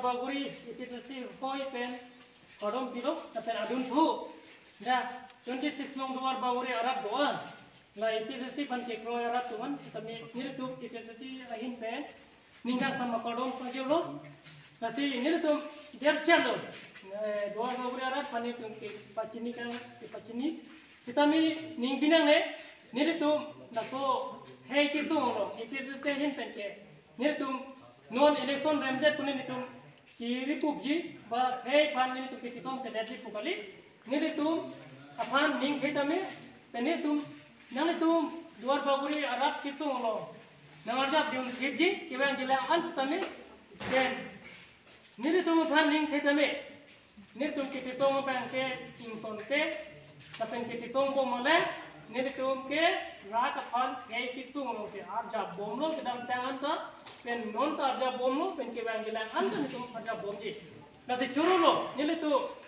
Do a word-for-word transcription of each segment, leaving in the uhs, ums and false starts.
Bagori A P H L C hoi pen kardom pilo, lapen adunthu, ya, twenty six nong Duar Bagori arat do-an, la A P H L C aphan kekroi arat do-an, sitame nelitum A P H L C ahin pen ning kangsam akardom pajirlo. Lasi nelitum der chalo, eh, Duar Bagori arat aphan nelitum kepachini kang, kepachini. Sitame ning binang ne, nelitum laso khei kesung lo, A P H L C ahin pen ke nelitum non election remdet pu nelitum kiri pupji, ba khei aphan nelitum kiri pupji pu kali. Nelitum aphan ning khei tame, pen nelitum, nanglitum Duar Bagori arat kesung lo, nang arjap dun khipji, kevang jilang an tame, pen nelitum aphan ning khei tame, nelitum kiri pupji abang ke ingtonte, lapen kiri pupji bomle, nelitum ke rat aphan khei kesung lo ke arjap bomlo, kedamtang anta, pen non ta arjap bomlo, pen kevang jilang anta nelitum arjap bomji. Lasi choro lo, nelitum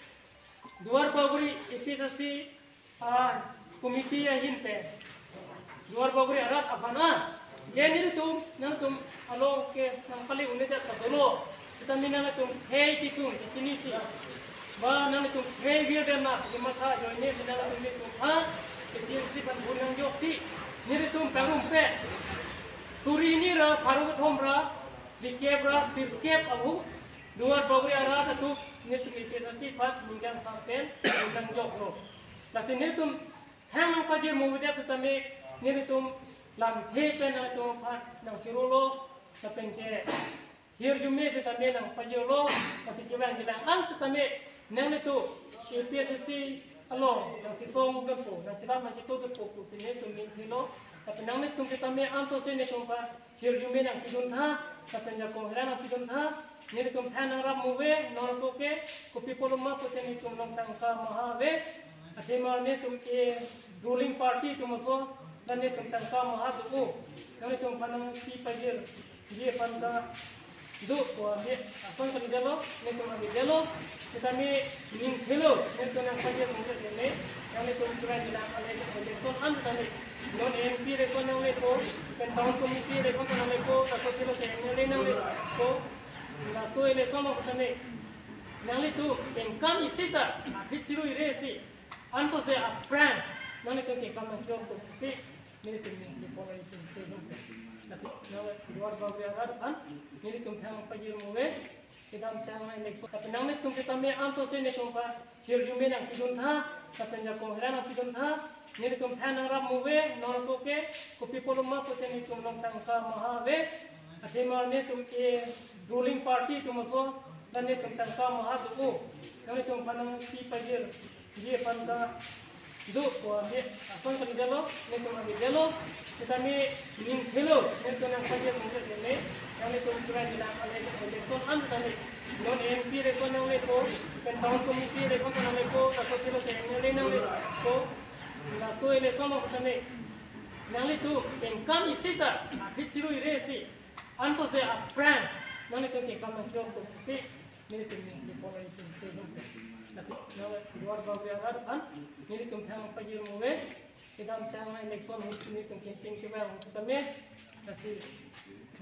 Duar Bagori A P H L C, ah, committee ahin pen Duar Bagori arat aphan, ah, je nelitum, nangtum along ke nangpali unit ta dolo, sitame nangtum khei kesung, kechinisi, ba nangtum khei virdem na, kematha ajoine nangtum nelitum, ah, kechinisi aphan bun nangjoksi, nelitum pangrum pen suri hini ra pharo kethom ra phlikep ra sirkep abu Duar Bagori arat atum nelitum A P H L C aphan ning kangsam pen bun nangjoklo. Lasi nelitum thang nangpajir muvedet sitame, nelitum lamthe pen nangtum aphan nangchoro lo, lapen ke hirjume sitame nangpajirlo, lasi kevang jilang an sitame nanglitum A P H L C along nangchetong dunpo, nangcherap nangcheto dunpo pusi nelitum ning khei lo, lapen nanglitum sitame anso si nelitum aphan hirjume nangpidun tha, lapen jakong herang nangpidun tha, nelitum thang nangrap muve, non ko ke, kopi apotlo ma pute nelitum along tangka maha ave, athema nelitum ke ruling party atum aso, la nelitum tangka maha do, nangtum aphan nangpi pajirji aphan ta do ko ave, ason kalidetlo, nelitum avedetlo, sitame ning khei lo, nelitum nangpajir muve tame, nanglitum kevang jilang ale election an tame, non M P election nangle ko, pen town committee election nangle ko, laso silo ke M L A nangle ko, laso election lo tame, nanglitum kengkam isi ta, aphi chiru ire isi, anso si aphrang, nanglitum kengkam nangchok to si, nelitum ning kepon nelitum si. Lasi, nang Duar Bagori arat aphan, nelitum thang pajir muve, kedamtang election, lapen nanglitum sitame anso si nelitum aphan hirjume nangpidun tha, lapen jakong herang nangpidun tha, nelitum thang nangrap muve, non ko ke, kopi apotlo ma pute nelitum along tangka maha ave, athema nelitum ke ruling party atum aso, la nelitum tangka maha do, nangtum aphan nangpi pajirji aphan ta do ko ave, ason kalidetlo, nelitum avedetlo, sitame ning khei lo, nelitum nangpajir muve tame, nanglitum kevang jilang ale election an tame, non M P election nangle ko, pen town committee election nangle ko, laso silo ke M L A nangle ko, laso election lo tame, nanglitum kengkam isi ta, aphi chiru ire isi, anso si aphrang, nanglitum kengkam nangchok to si, nelitum ning kepon nelitum si. Lasi, nang Duar Bagori arat aphan, nelitum thang pajir muve, kedamtang election ahut nelitum campaign kevang sitame, lasi,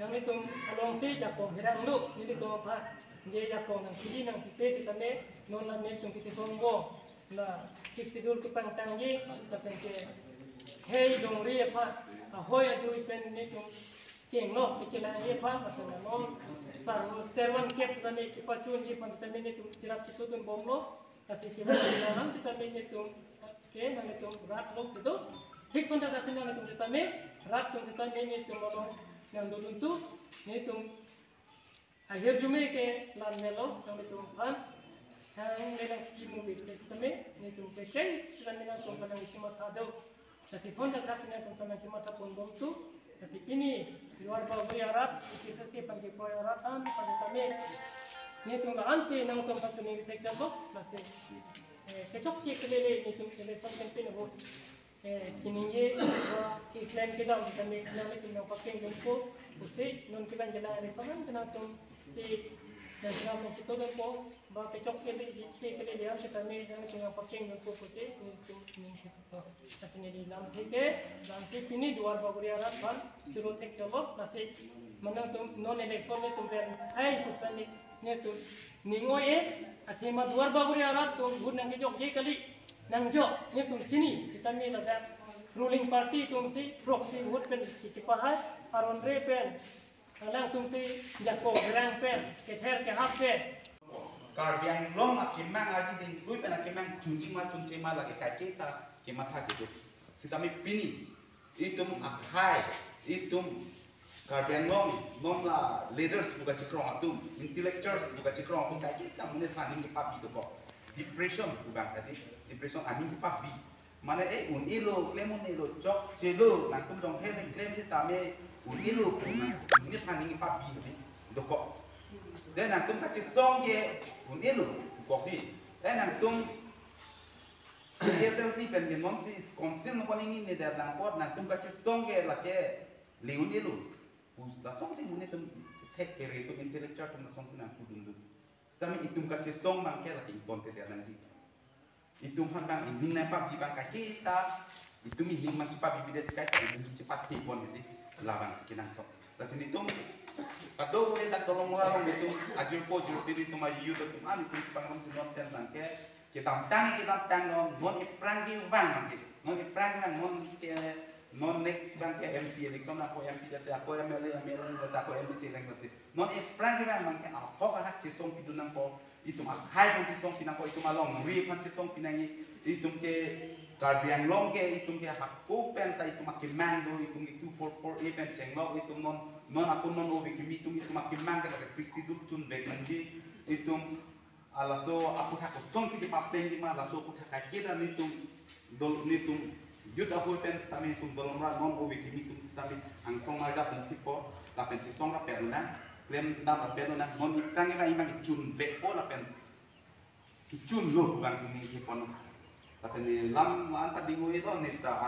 nanglitum along si jakong herang do, nelitum aphan, je jakong nangkidi nangpipe sitame, non la nelitum kechetong bom, la Sixth Schedule kepangtangji, lapen ke khei dongri aphan, ahoi adui pen nelitum chenglok kechelangji aphan, lapen non sar servan kep tame kepachunji aphan tame nelitum cherap cheto dun bomlo, lasi kevang jilang an tame nelitum ke nanglitum rat lo kedo. Thik sonta lasi nanglitum tame, rat atum tame nelitum along nangdodun tu, nelitum ahirjume ke lam melo, nanglitum aphan thangnat nangpi muve tame, nelitum ke ke sitame nangtum aphan nangchimatha do. Lasi sonta thak nangtum aphan nangchimatha pon bom tu. Lasi pini Duar Bagori arat, A P H L C aphan kekroi arat an, aphan tame, nelitum la-an si nangtum aphan suning thek chalo. Lasi, eh, kechokche kelele nelitum election campaign ahut, eh, keningje, ba keklem kedam tame nanglitum nangpakeng dunpo pusi, non kevang jilang election an ke nangtum si nangcherap nangcheto dunpo, ba kechokche kelele an tame nanglitum nangpakeng dunpo pusi, nelitum ning khei to. Lasi neli lamthe ke, lamthe pini Duar Bagori arat aphan choro thek chalo, lasi ma nangtum non election nelitum pen hai pusi neli Netum ning oi-e, athema Duar Bagori arat atum vote nangkejokje kali, nangjok, netum chini, sitame ladak ruling party atum si proxy vote pen kachepahai, aron re pen, alangtum si jako gerang pen, kether kehap pen. Karbi Anglong akemang aji ding lui pen akemang chunji ma chunche ma lake kaiketa kematha kedo. Sitame pini itum akhai, itum Karbi Anglong, non la leaders pu kachekrong atum, intellectuals pu kachekrong atum kaiketa monit aphan aning kepabi dokok. Depression pu bang tadi, depression aning kepabi. Mane e un-elo, klem un-elo, chokchelo, nangtum dong he klem sitame un-elo pu na, monit aphan aning kepabi dokok. De nangtum kachesong ke un-elo kok di. De nangtum S S L C pen ke non si council nangkok ningni ne der nangpot nangtum kachesong ke lake le un-elo. Pus lasonsi monit atum thek kere atum intellectual atum lasonsi nangkudun dun. Sitame itum kachesong abang ke lake ingtonte der nangji. Itum aphan abang ining nangpabi abang kaiketa, itum ining abang chepabi bide kaiketa ining chepathe pon di, labang si kenangsot. Lasi netum kadokave dak Dolamara along itum ajirpo ajirpi itum a-youth atum an itum chepangrum si non ten abang ke kedamtang kedamtang non, non ephrang kevang abang ke, non ephrang kevang non ke, non next abang ke M P election ako M P date ako M L A, M L A date ako M D C election si non ephrang kevang abang ke ahok ahak chesong pidun nangpo, itum akhai aphan chesong pinangpo, itum alongri aphan chesong pinangji, itum ke Karbi Anglong ke itum ke hako pen ta itum akemang do, itum ke two four four A pen chenglok, itum non, non ako non ove kimi atum itum akemang ke lake Sixth Schedule chunvek nangji, itum alaso aputhak kosonsi kepapeng di ma, laso aputhak kaiketa netum dol netum youth ahoi pen sitame itum Dolamara non ove kimi atum sitame angsong arjap dun thipo, lapen chesong rapet lonang, klem dam rapet lonang, non ephrang kevang abang kechunvekpo lapen kechunlo abang si ning kepon. Lapen ne lam la-an ta ding oi lo ne ta